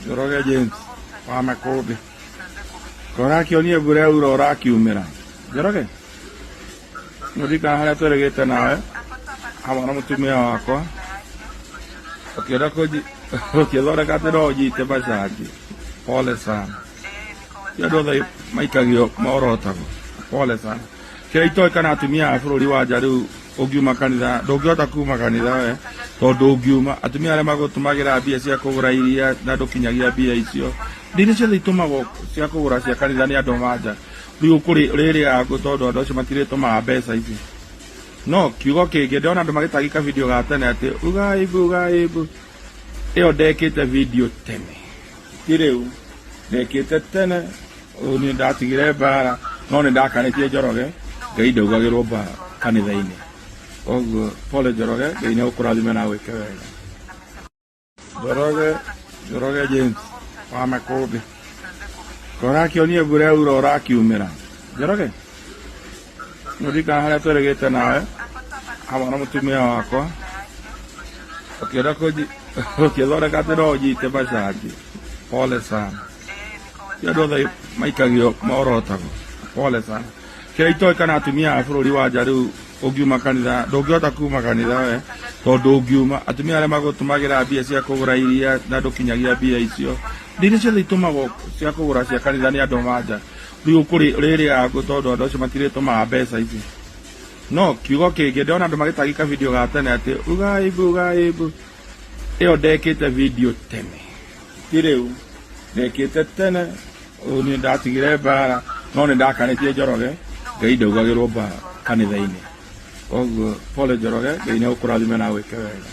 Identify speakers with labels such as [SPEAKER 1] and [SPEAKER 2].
[SPEAKER 1] Njoroge James wa Makũmbĩ. Ũrakĩonia mbura yaura ũrakiumĩra. Njoroge, nĩũririkana harĩa twerĩgĩte nawe hamwe na mũtumia wakwa ũkĩenda kũnji ũkĩthondeka atĩ no ũnyite macangi. Pole sana. Ti andũ othe maikagio morotagwo. Pole sana. Kĩrĩa itoĩ kana atumia a bũrũri wa nja rĩu ũngiuma kanitha ndũngĩhota kuma kanitha we tondũ ũngiuma atumia arĩa magũtũmagĩra mbia cia kũgũra iria na ndũkinyagia mbia icio ndini ciothe itũmagwo cia kũgũra cia kanitha nĩ andũ a nja rĩu ũkũrĩrĩaga kũ tondũ andũ acio matirĩtũmaga mbeca icio. No kiugo kĩngĩ ndĩrona andũ magĩtagi video ga tene atĩ ugai mbu ugai mbu ĩyo ndekĩte video tene ti rĩu ndekĩte tene. Ũyũ nĩ ndatigire mbara no nĩ ndakanĩtie Njoroge Ngai ndaugagĩrwo mbara kanitha-inĩ. Koguo pole Njoroge, Ngai nĩ agũkũrathime na agwĩke wega. Njoroge Njoroge James wa Makũmbĩ. Ũrakĩonia mbura yaura ũrakiumĩra. Njoroge, nĩũririkana harĩa twerĩgĩte nawe hamwe na mũtumia wakwa ũkĩenda kũnji ũkĩthondeka atĩ no ũnyite macangi. Pole sana. Ti andũ othe maikagio morotagwo. Pole sana. Kĩrĩa itoĩ kana atumia a bũrũri wa nja rĩu ũngiuma kanitha ndũngĩhota kuma kanitha we tondũ ũngiuma atumia arĩa magũtũmagĩra mbia cia kũgũra iria na ndũkinyagia mbia icio ndini ciothe itũmagwo cia kũgũra cia kanitha nĩ andũ a nja rĩu ũkũrĩrĩaga kũ tondũ andũ acio matirĩtũmaga mbeca icio. No kiugo kĩngĩ ndĩrona andũ magĩtagi video ga tene atĩ ugai mbu ugai mbu ĩyo ndekĩte video tene ti rĩu ndekĩte tene. Ũyũ nĩ ndatigire mbara no nĩ ndakanĩtie Njoroge Ngai ndaugagĩrwo mbara kanitha-inĩ. Koguo pole Njoroge, Ngai nĩ agũkũrathime na agwĩke wega.